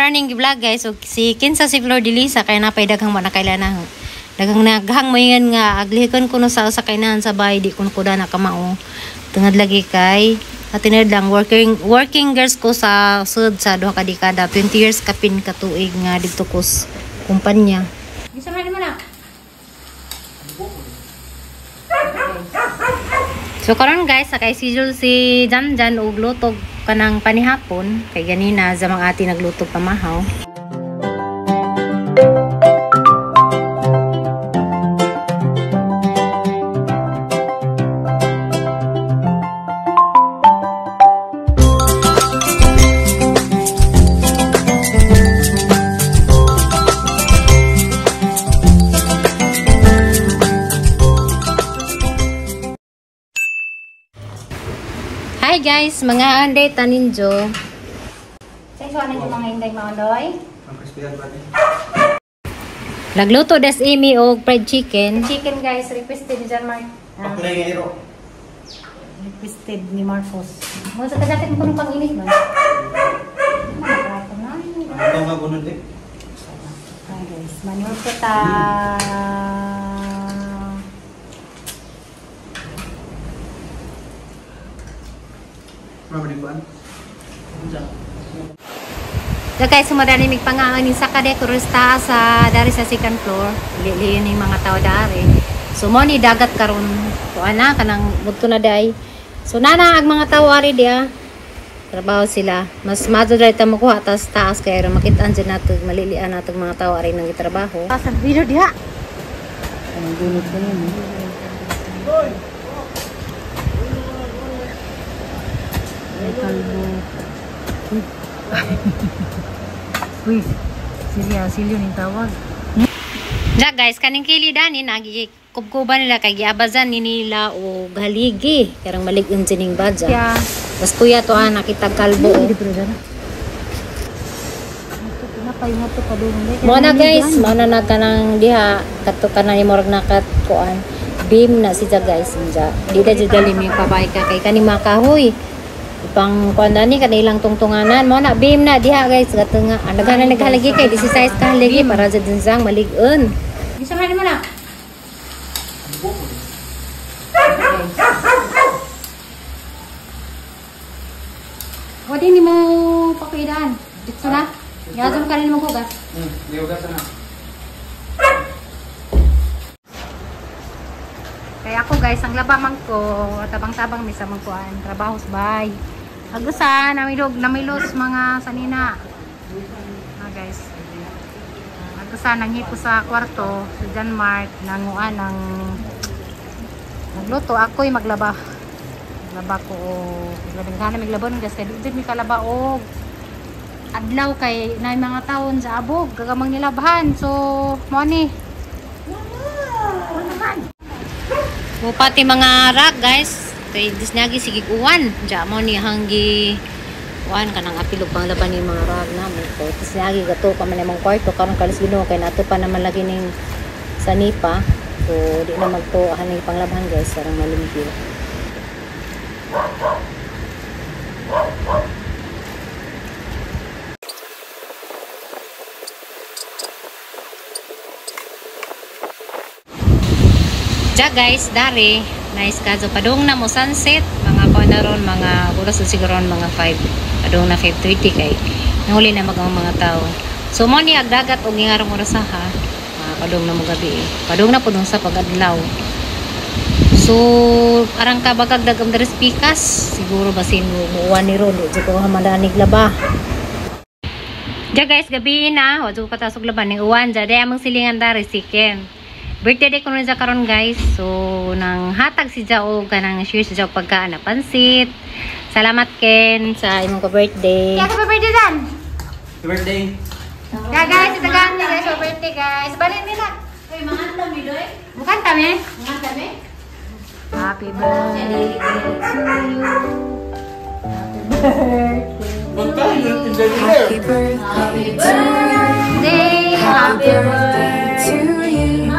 aning vlog, guys. So si kinsa si Flor de Lisa kay napay daghang manakailan. Daghang naghang moingon nga aglihikon kuno sa usa kay sa bahay di kuno kuda na kamao. Tungod lagi kay atinad lang working working girls ko sa sud sa 2 ka dekada, 20 years kapin ka tuig nga didto ko sa kumpanya. Bisa man mo na. So karon guys, sakay schedule si Janjan og lutog kanang panihapon kay ganina sa mga ati naglutog pamahaw. Hi guys, mga anday taninjo. Sa ano yung mga inday maundoy? Nagluto des Amy og fried chicken. Chicken guys, requested ni John Mark. Requested ni Marcos. Mo sa kajaket mo pang init man. Hi guys, manual ko ta. So guys, sumadani mig pangangan ni sa kadekorista sa dari sa second floor. Liliin ni mga tao dari. So mo ni dagat karon. Kuan na kanang mudto na day. So nana ang mga tao ari dia. Trabaho sila. Mas madto dai ta mokuha tas taas kay aron makit-an jud nato malilian nato mga tao ari nang gitrabaho. Sa video diha. Ang gunod ko ni. Kalbo. Uy. Uy. Silya, silyo ning tawag. Ja guys, kaning kili dani nagi kubkuban nila kay giabazan ni nila og haligi karang malig-on sining badya. Yeah. Bas kuya to nakita kalbo. Mo na guys, mo na na kanang diha kadto kanang imorag nakat kuan beam na siya guys unja. Di da jud dali mi pabay ka kay kani makahoy. Pang kuan ni kanilang tungtunganan mo na beam na diha guys kato nga daghan na naghaligi kay 16 ka haligi para jud sang malig-on. Bisa man mo na. Wadi ni mo pakidan. Dito na. Yazom ka rin mo hugas. Hugas na. Kaya ako guys, ang laba man ko, tabang-tabang mi sa mangkuan, trabaho sa bahay. Agusan, namilog, namilos mga sanina. Guys. Agusan, nanghipo sa kwarto, sa John Mark, nanguan ng nagluto. Ako'y maglaba. Maglaba ko, maglaba. Maglaba guys, kaya di mi kalaba og adlaw kay na mga taon sa abog, gagamang nilabahan. So, mo ni. Pati mga rak guys kay disnagi sige uwan ja mo ni hanggi uwan kanang apilog pang laban ni mga rak namo ko disnagi gato pa man imong kwarto karon kalis Ginoo kay nato pa naman lagi ning sanipa, so di na magto hani panglabhan guys sarang malimpyo. Ja guys, dari nice kaso padung na mo sunset mga kuan na ron mga oras siguro mga 5 padung na 5:30 kay nahuli na mag ang mga tao. So mo ni agdagat og ngingarong oras ha. Padung na mo gabi eh. Padung na pudong sa pagadlaw. So arang kabagag dagam deres pikas siguro basin muwan ni ron di ko hamadanig laba. Ja guys, gabi na wa jud patasog laban ning uwan ja day among silingan dari si Ken. Birthday day ko nun siya karon guys. So nang hatag si Jao kanang share si Jao pagkaan na pansit. Salamat Ken sa imong ka birthday. Happy birthday Dan. Happy birthday. Ya guys, itagaan ni guys sa birthday guys. Balin nila. Oy, manganta mi doy. Mukanta mi. Manganta mi. Happy birthday to you. Happy birthday. Happy birthday to you. Happy birthday to you.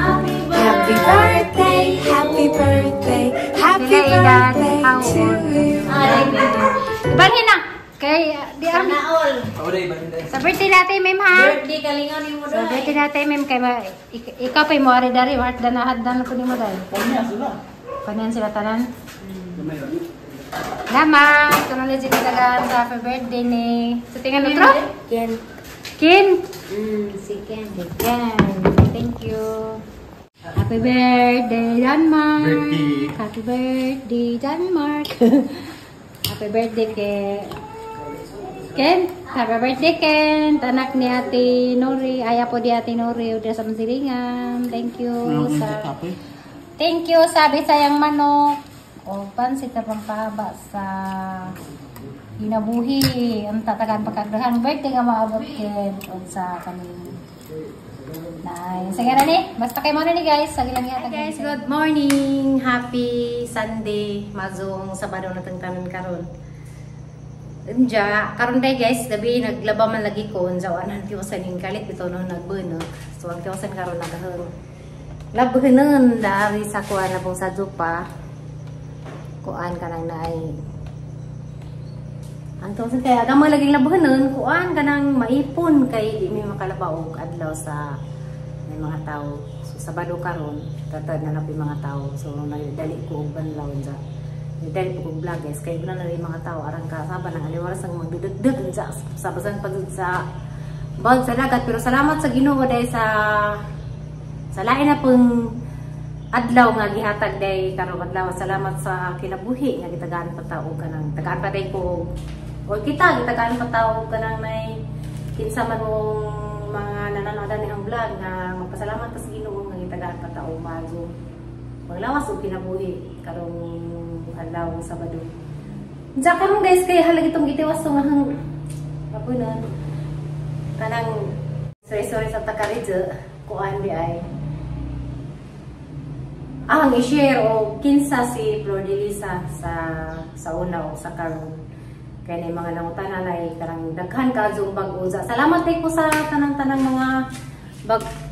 Happy birthday, happy birthday, happy birthday to you. Ibalhin na. Kay di am Sana all. Ako na iba din. Sa birthday natin, ma'am, ha. Birthday kalingaw ni mo Sa doy. birthday natin, ma'am, kay ikaw pa mo ari dari, wart dan haddan ko nimo dai. Kanya sila. Panan sila tanan. Gamay ra. Salamat. Kuno legit tagaan sa happy birthday ni. Sa tingan otro? Ken. Kin. Si Ken. Ken. Thank you. Happy birthday, Denmark. Birthday. Happy birthday, Denmark. Happy birthday kay Ken. Happy birthday, Ken. Anak ni Ate Nori. Aya po di Ate Nori. Udah sa Mansilingan. Thank you sa Thank you sa Bisayang manok. O pansit na pampahaba sa kinabuhi. Ang tatagan pagkagdahan birthday nga maabot Ken og sa kaning Nice. Sige na ni. Basta kay mo na ni guys. Sige lang yata. Guys, good morning. Happy Sunday. Mazong Sabado na tang tanan karon. Unja, karon day guys, gabi naglaba man lagi ko unja wa nang tiwasan ning kalit bitaw no nagbunog. So ang tiwasan karon nagahong. Labhanon dari sa kuan na pong sa dupa. Kuan kanang naay. Ang tiwasan kaya gamay laging labhanon, kuan kanang maipon kay di mi makalaba og adlaw sa may mga tao. So Sabado karon, tatad na napi mga tao. So nagdali ko og banlaw unja. Nagdali ko og vlog guys kay na na mga tao arang kasaba nang aliwaras ang magdudugdug unja sa basan pag sa bag sa dagat, pero salamat sa Ginoo dahil sa lain na pong adlaw nga gihatag day karong adlaw. Salamat sa kinabuhi nga gitagaan pa ta og kanang tagaan pa day ko og kita gitagaan pa ta og kanang may kinsa man mong mga nanonood ni ang vlog nga magpasalamat ka sa Ginoo nga gitagaan pa ta og maayo maglawas og kinabuhi karong adlaw sa Sabado. Diya karon guys kay halag itong gitiwas so nga hang kapunon kanang sorry sorry sa takaridyo kuan di ay ang i-share o kinsa si Flor de Lisa sa una o sa karon. Kay na mga nangutana na ay karang daghan ka bag-o. Salamat kay ko sa tanang-tanang mga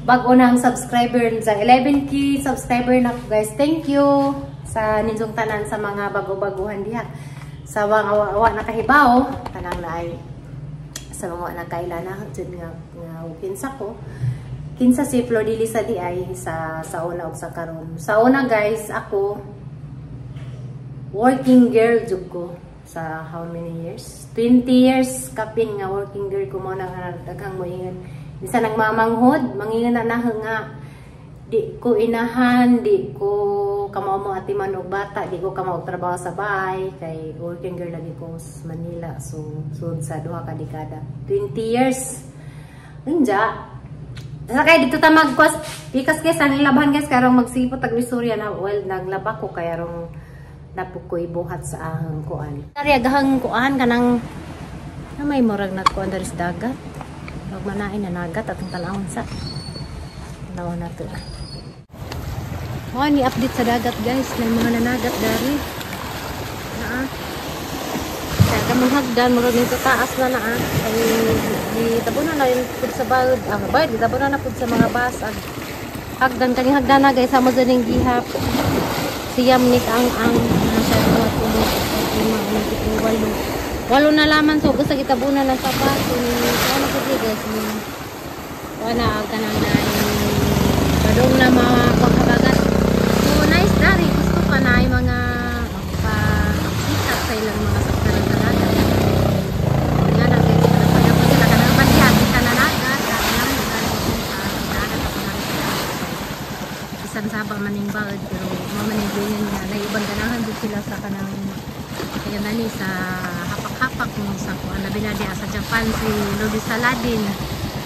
bag-o nang subscriber sa 11K subscriber na ko guys. Thank you sa ninyong tanan sa mga bago-baguhan diha. Sa mga wa nakahibaw tanang na ay sa mga wa nakaila na jud nga kinsa ko. Kinsa si Flor de Lisa di ay sa una og sa karon. Sa una guys, ako working girl jud ko sa how many years? 20 years kapin nga working girl ko, mo nang daghang moingon. Bisan nagmamanghod, mangingon na na nga di ko inahan, di ko kamao mo atiman og bata, di ko kamao og trabaho sa bahay kay working girl lagi ko sa Manila. So sud sa duha ka dekada. 20 years. Unja sa kay dito ta magkwas pikas guys ang laban guys karong magsipot tag istorya na well naglaba ko kay rong napukoy buhat sa ahang kuan. Dari agahang kuan kanang na may murag nagkuan dari sa dagat. Wag manain na nagat atong tan-awon sa. Tan-awon nato. Mo ni update sa dagat guys, may mga nanagat dari. Naa. Kaya kamong hagdan murag nito taas na naa. Ay gitabunan na yung pud sa bayad, ang bayad gitabunan na pud sa mga bus ag hagdan kaning hagdan na guys amo sa ning gihap. Siyam ni ang nasa 2, 3, 8. Walo na laman so gusto gitabunan na sa bus ni ano pud guys ni wala ang kanang na padong na mga pagkabagat. So nice dari gusto pa na ay mga pa-sikat sa ilang mga saksaran sa dagat. Nga na guys, pagkapag na kanang pagkiyag, kita na nagat, kanang nagat ako na isang saba maning baod, pero mamaning ganyan nga, naiban ganahan din sila sa kanang kaya nani sa hapak-hapak mo sa kuan labi na diya sa Japan si Lodi Saladin.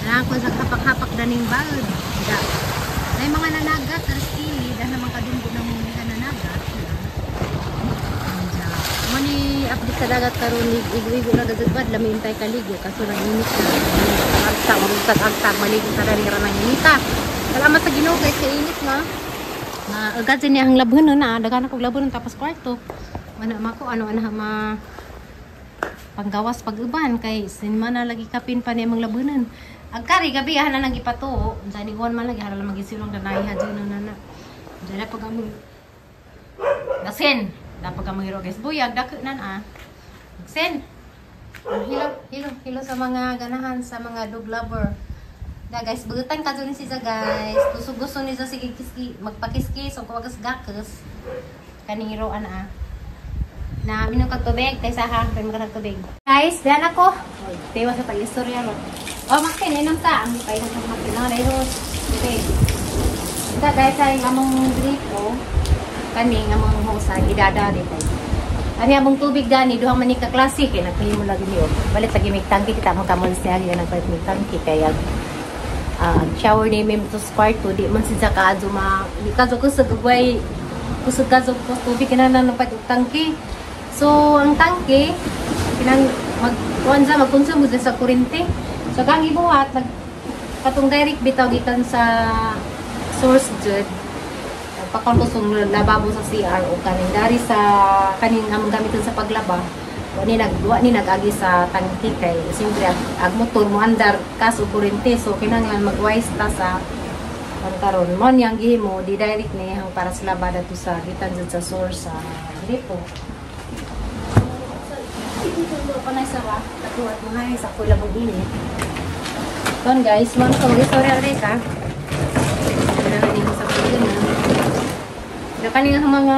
Ganahan ko sa hapak-hapak daning baod. Da. May mga nanagat, terus dahil naman kadunggo na mo mga nanagat. Mani update sa dagat karon igo-igo na gagad lami intay kaligo kaso nang init na. Agta magugtag agta maligo sa dali ra nang inita. Salamat sa Ginoo guys kay init na. Na agad niya ang labhonon na daghan akong labhonon tapos kwarto. Wala mako ano ana ma panggawas pag-uban kay sin man na lagi kapin pa niya mga labhonon. Agkari gabi ana lang gipatuo, unsa ni kuan man lagi hara lang magisilong danay ha dyan na na. Diyan pag amo. Dasin. Dapat ka manghiro guys. Buyag, dako na na. Sen. Hello, hello, hello sa mga ganahan sa mga dog lover. Da guys, bugutan ka ni siya, guys. Gusto gusto niya sige kiski, magpakiskis o kuwagas gakas. Kaning hiroan ah. Na minom kag tubig, kaysa ha, pwede mo ka tubig. Guys, diyan ako. Tewa sa pag-istorya ro. Oh, makin inom ta. Ang painom sa makin na dahil tubig. Da guys, ay among gripo kani nga among hosa gidada dito. Ani among tubig dani duha man ni ka klase kay nagpahimo lagi niyo. Balit lagi mig tangki kita mo kamon siya gyud nagpalit mig tangki kay shower ni mem to kwarto di man siya kaadto ma di kadto kusog ugway kusog kadto ko tubig kinahanglan ng og tangki. So ang tangki kinang mag kuan sa magkonsumo sa kuryente. So kang gibuhat nag katong direct bitaw gikan sa source jud nagpakon ko sa lababo sa CR o kaning dari sa kaning among gamiton sa paglaba wa ni nag-agi sa tangki kay siyempre ag motor mo andar kaso kuryente, so kinahanglan mag-wise ta sa karon mo niyang gihimo di direct ni ang para sa labada to sa gikan jud sa source sa gripo. Panay sa ba katuwat mo hay sa kula mo init. Ton guys, man ko istorya rin ka. Kailangan din sa pagkuna. Kani nga mga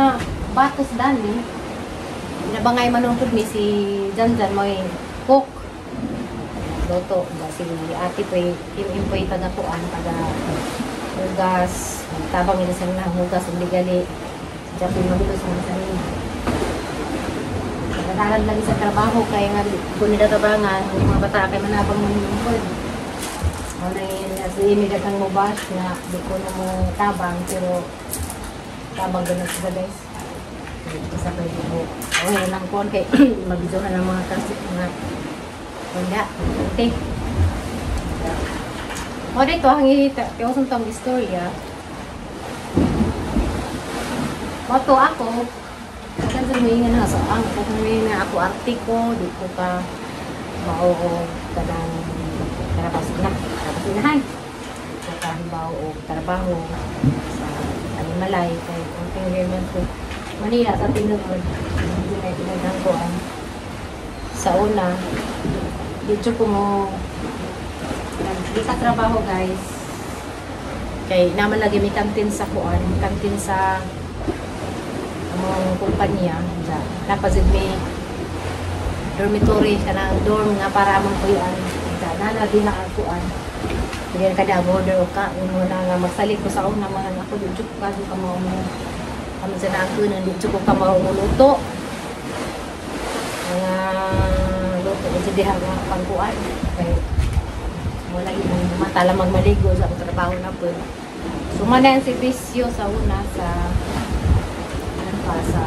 batos dani. Nabangay manungkod ni si Janjan mo'y cook. Luto ba si ate po'y kim po'y taga-kuan, taga hugas. Tabang ina sa mga hugas ug ligali. Diyan po'y magulo sa mga sarili. Nagalan lagi sa trabaho kay nga kung nila tabangan ang mga bata kay manabang manungkod. Mo na yun, si Amy daghang mo bash na di ko na mo tabang pero tabang ganun sila guys. Isa pa yung buhok. Okay lang po kay mabidyohan ang mga kasi mga wala. Okay. O dito ang hihita. Kaya sa tong istorya. Moto ako. Kasi may nga na sa ang kung may na ako artiko di ko ka mao kanang karabas na. Karabas inahan. Di ko ka hibaw og trabaho sa Animalay kay ang tingin ko Manila sa tinuod hindi na tinagangguan sa una dito ko mo di ka trabaho guys kay naman lagi may kantin sa kuan kantin sa among kumpanya dapat may dormitory kanang dorm nga para among kuyuan nana di na kuan hindi kada order o ka una nga magsalit ko sa una mga ako dito ko ka mo kami sa naako na dito ko ka mauluto mga luto ko diha nga pangkuan kay wala yung mata lang magmaligo sa akong trabaho na po. So man ang servisyo sa una sa ano pa sa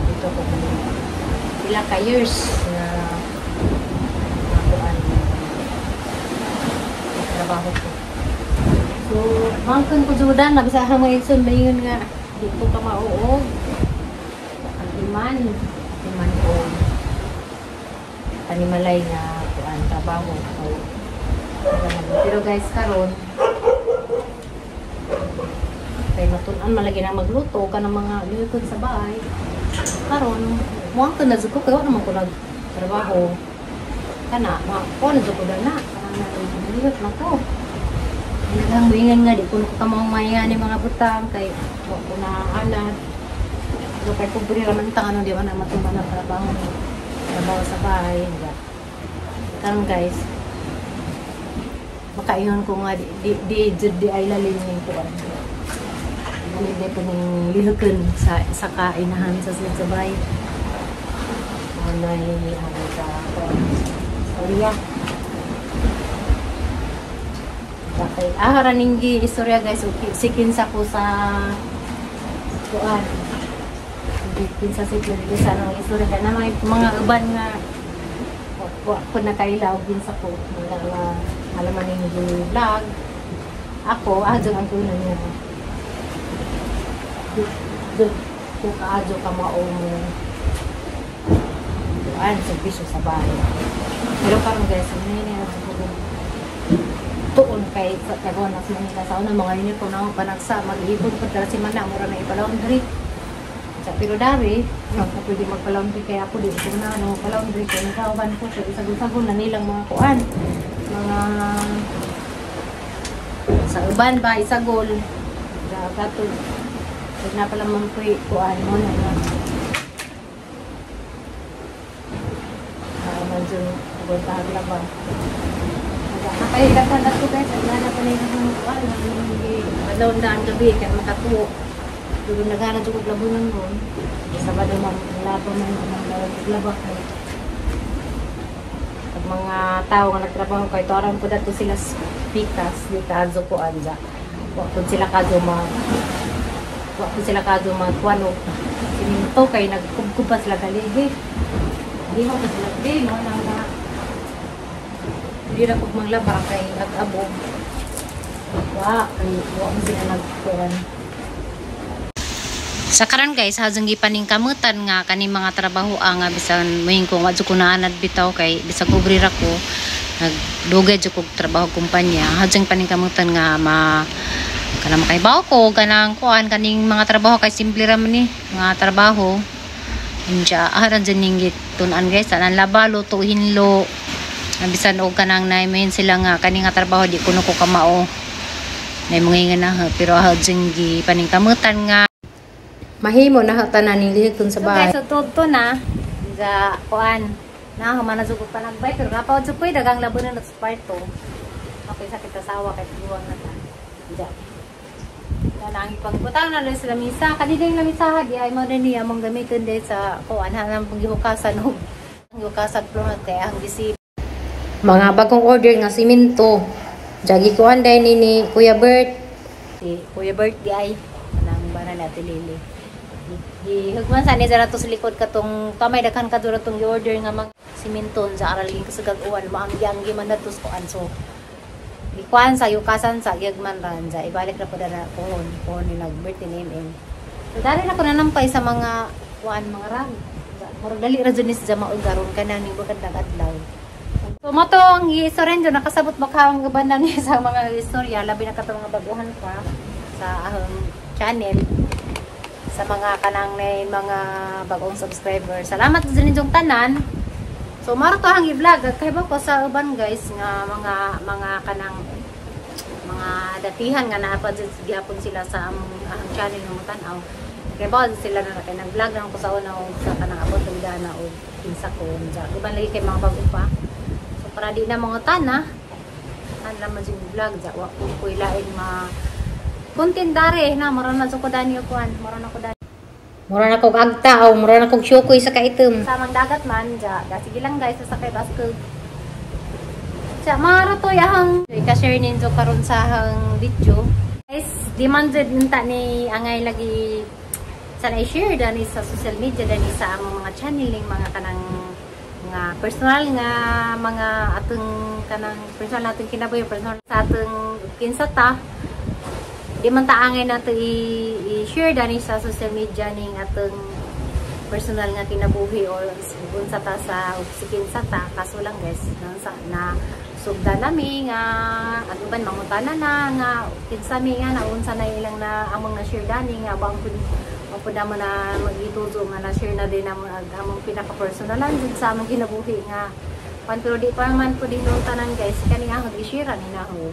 dito ko pila ka years na kuan trabaho ko. So mangkon ko judan nabisa mga igsoon maingon nga di ko ka mauog atiman atiman ko tanimalay nga kuan trabaho ko. Pero guys karon kay matun-an malagi na magluto ka ng mga lihokon sa bahay karon muangkon na jud ko kay wa naman ko nagtrabaho kana ma kuan jud ko na lihok na ko. Naghangwingan nga di ko kamangmaya ni mga butang kay wa ko na anad. So kay pobre ra man ta ano di man na matuman ang trabaho. Trabaho sa bahay. Karon guys, makaingon ko nga di di di, di ay lalim ning kuan. Hindi ko ning lihokon sa kainahan sa bahay. Manay ang sa istorya. Okay. Ah, raning gi istorya guys, okay. Sikin sa ko sa kuan. Kinsa sa ko sa nang istorya kay na may mga uban nga wa ko na kaila og kinsa ko mga alaman ning vlog. Ako adyo ang kuno niya. Do ko kaadyo ka mao mo kuan serbisyo sa bahay. Pero karon guys, ano ni tuon kay sa karon sa Manila sa una mga uniform na ako panagsa mag-ipon pa dara si mana mura na ipalaundry. Sa pero dari, no, pwede magpa-laundry kaya ako di ko na ano, pa-laundry kaya nagkauban ko siya isagol-sagol na nilang mga kuan. Mga sa uban ba isagol. Sa katog. Pag na pala man ko'y kuan mo na na. Medyo agol laba. Nakahirapan na ko guys, ang na pa nila ng kuan. Adlaw na ang gabi kaya makatuo. Dugo nagana jud og labunan ron. Sabado man laba man ang laba kay pag mga tao nga nagtrabaho kay tuaran po dato sila pikas di kadto ko anja. Wa pud sila kadto ma wa pud sila kadto magkuan og siminto kay nagkubkub pa sila galigi. Di mo pa sila di mo na nga. Di ra pud manglaba kay ag-abog. Wa kay wa man sila nagkuan. Sa karon guys, hazong gipaning kamutan nga kani mga trabaho nga bisan moing ko wa jud ko naanad bitaw kay bisag obrera ko nagdugay jud kog trabaho kumpanya. Hazong paning kamutan nga ma kanang makaibaw ko kanang kuan kaning mga trabaho kay simple ra man ni mga trabaho. Unya aran jud ning gitun-an guys, tanan laba, luto, hinlo. Bisan og kanang naimahin sila nga kani nga trabaho di kuno ko kamao. Nay mga na pero hazong gipaning kamutan nga mahimo na tanan ning lihitun sa bahay. So guys, so to na ga kuan na humana jud ko panagbay pero napaw jud koy dagang labunan na sa kwarto. Okay sakit asawa kay tuwang na ta. Diya. Na ang ipagbutang na sa lamisa. Kanina yung lamisa di ay mo rin niya mong gamiton din sa kuan hanang panggihukasan og gihukasan floor kay ang gisi mga bagong order nga simento. Jagi kuan day ni Kuya Bert. Si Kuya Bert di ay kanang bana natin lili. Gihugman sa ni dara to sa likod katong kamay daghan ka dura tong gi-order nga mga simento sa aral ging kasagag uwan maanggi-anggi man na to sa kuan so gikuan sa yukasan sa gihugman ran sa ibalik ra pud na pohon pohon ni nag-birthday ni MM. So dari na ko nanampay sa mga kuan mga rag. Murag dali ra jud ni sa maog karon kanang ning bukad adlaw. So mo to ang gi-istorya nakasabot ba ka ang uban na ni sa mga istorya labi na katong mga baguhan pa sa ahong channel sa mga kanang na mga bagong subscriber. Salamat sa ninyong tanan. So maro to ang i-vlog kay ba ko sa uban guys nga mga kanang mga datihan nga naa pa jud gihapon sila sa among ahong channel nga tan-aw. Kay ba sila na kay nag-vlog lang ko sa una og sa kanang abot og dana og kinsa ko. Uban lagi kay mga bago pa. So para di na mga tana an laman jud vlog ja wa ko koy lain ma content dare na mura na ko dani kuan mura na ko dani mura na kog agta o mura na kog syokoy sa kaitem samang dagat man ja da sige lang guys sa sakay basket ja mara to yahang ika-share ninyo karon sa hang video guys. Di man jud unta ni angay lagi sa i-share dani sa social media dani sa among mga channel ning mga kanang mga personal nga mga atong kanang personal natong kinabuhi personal sa atong kinsa ta. Di man taangay nato i-share dani sa social media ning atong personal nga kinabuhi or unsa ta sa kinsa ta kaso lang guys na sugda nami nga ang uban mangutana na nga kinsa mi nga naunsa na ilang na among na share dani nga bang pud namo na magituzo nga na share na din among among pinaka personalan jud sa among kinabuhi nga pan pero di pa man pud tanan guys kani nga gi-share ani na ho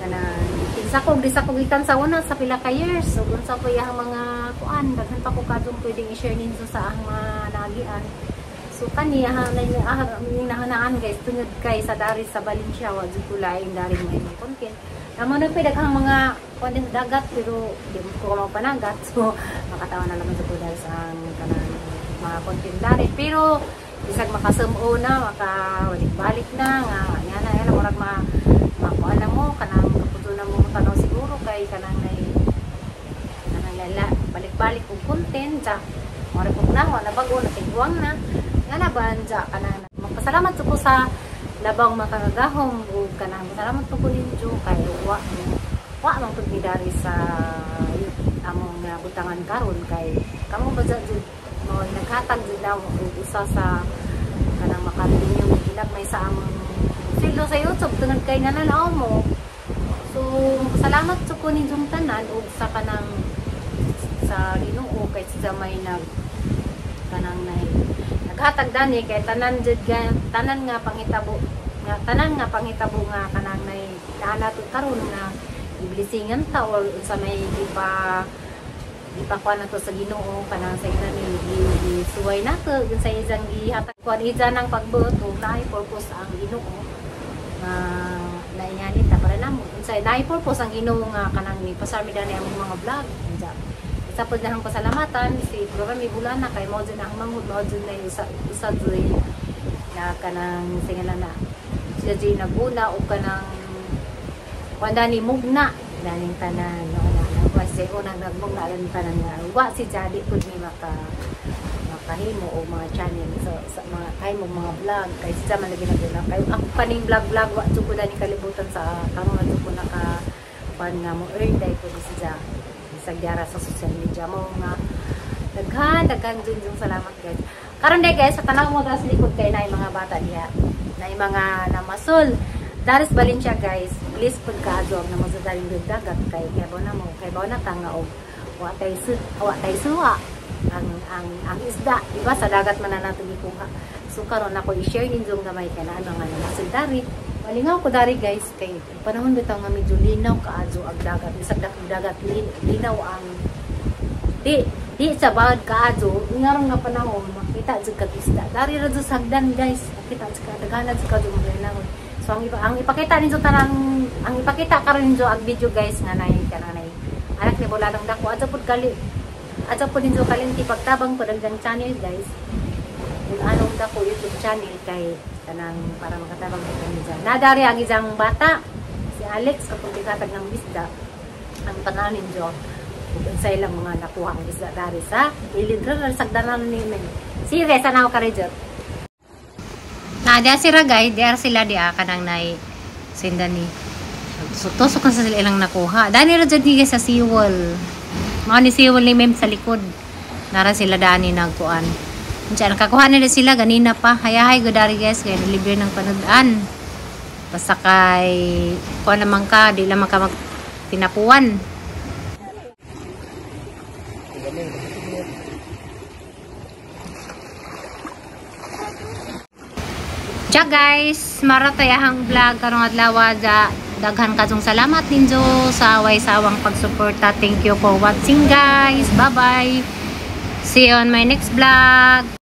kanang kinsa ko di sa ko gikan sa una sa pila ka years so unsa po iyang mga kuan daghan pa ko kadtong pwedeng i-share ninyo sa ang mga naagian. So kani ahang nahanaan guys tungod kay sa dari sa Valencia wa jud ko laing dari may content namo na pwede daghang mga kuan sa dagat pero di ko mapanagat so makatawa na lang sa ko dahil sa kanang mga content dari pero bisag makasum-o na makabalik-balik na nga yana yana murag ma makuha na mo kanang kaputo na mo tanaw siguro kay kanang nay kanang lala balik-balik og content ja mura pud na wala bago na tigwang na nga na ba ja kanang magpasalamat ko sa labang makagagahom ug kanang salamat po ko ninyo kay wa wa man pud mi dari sa among butangan karon kay kamo ba jud mo naghatag jud na og usa sa kanang makarevenue ginagmay sa among sweldo sa YouTube tungod kay nananaw mo. So salamat sa ko ninyong tanan ug sa kanang sa Ginoo kay sa may nag kanang nay naghatag dani kay tanan jud tanan nga panghitabo nga tanan nga panghitabo nga kanang nay naa nato karon nga giblisingan ta or unsa may gipa gipakuan nato sa Ginoo kanang sa ina ni gisuway nato unsa isang gihatag kuan isa ng pagbuot ug naay purpose ang Ginoo nga naingani ta para namo unsa naay purpose ang Ginoo nga kanang ni pasar mi dani ang mga vlog. Unsa isa pod na ang pasalamatan si Bro Rami Bulana kay mao jud ang manghud, mao jud na usa usa jud na kanang singalan na siya jud naguna og kanang kuan dani mugna daning tanan no na wa siya unang nagmugna daning tanan nga wa si Jadi pud mi makahimo og mga channel so, sa mga kahimo mga vlog kay siya man lagi naguna kay ako kaning vlog vlog wa jud ko dani kalibutan sa karon nga jud ko naka kuan nga mo earn dai ko siya bisag diara sa social media mo nga daghan daghan jud yung salamat guys. Karon day guys sa tanaw mo sa likod kay naay mga bata diha, naay mga namasol Daris Valencia guys, please pud kaadyo na mo sa daling dagat kay kay na mo kay na ta nga og wa tay suwa ang isda, di ba sa dagat man na nato gikuha. So karon ako i-share ninyo gamay kay naa mga namasol dari. Malingaw ko dari guys kay panahon bitaw nga medyo linaw kaadyo ang dagat, bisag dagat linaw ang di di sa bawd kaadyo ngarong nga panahon makita jud kag isda. Dari ra jud sagdan guys, makita jud ka daghan jud ka mga. So ang ipakita ninyo tanang ang ipakita karon ninyo ang video guys nga nay kananay anak ni Bulanang dako adto pud gali adto pud ninyo kalinti pagtabang pud ang channel guys. Kung anong dako YouTube channel kay kanang para makatabang pud kami dyan. Nadari ang isang bata si Alex kapag gihatag ng bisda ang tanan ninyo ug unsay lang mga nakuha ang isda dari sa ilid ra sagdanan ni men. Si Reza na ako ka. Na diya sila guys, diya sila diya kanang nay sinda ni. So tusok na sa sila ilang nakuha. Dani ra jud ni sa seawall. Mao ni seawall ni mem sa likod. Nara sila dani nagkuan. Unsa nakakuha nila sila ganina pa. Hayahay go dari guys kay libre ng panud-an. Basta kay kuan naman ka, di lamang ka magtinapuan. Ja guys, maratay ahang vlog karong adlaw ja. Daghan kajong salamat ninyo sa way-sawang pagsuporta. Thank you for watching guys. Bye-bye. See you on my next vlog.